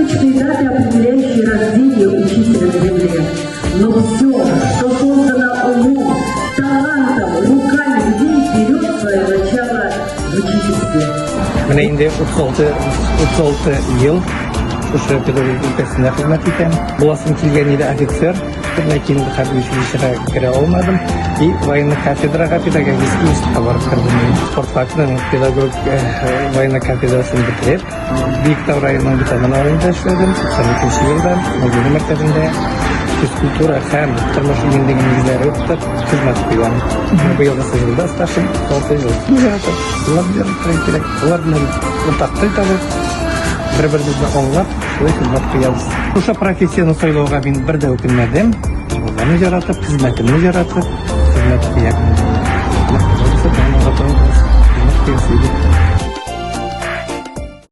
точные даты, определяющие рождение учителя на земле. Но все, что создано умом, талантом, руками людей, берет свое начало в учительстве. Менә инде 36, 36 ел шушы педагогик өлкәсендә хезмәт итәм. Буласым килгән иде офицер, ләкин хәрби училищега керә алмадым. И военный кафедрага педагогический институтка барып кердем. Мин спорт педагог э, военный кафедрасын бетереп, Биектау районының Битаман авылында эшләдем. 92 елда Мәдәни мәктәбендә физкультура һәм тормыш иминлеге нигезләре укытып хезмәт куям. Быелгысы елда стажым 6 ел. Яратып, улар белән утырырга кирәк. Улар белән уртак тел табып, бер-беребезне аңлап, шулай хезмәт куябыз. Шушы профессияне сайлауга мин бер дә үкенмәдем. Балаларны яратып, хезмәтемне яратып, хезмәт куям. Хезмәт куясы иде.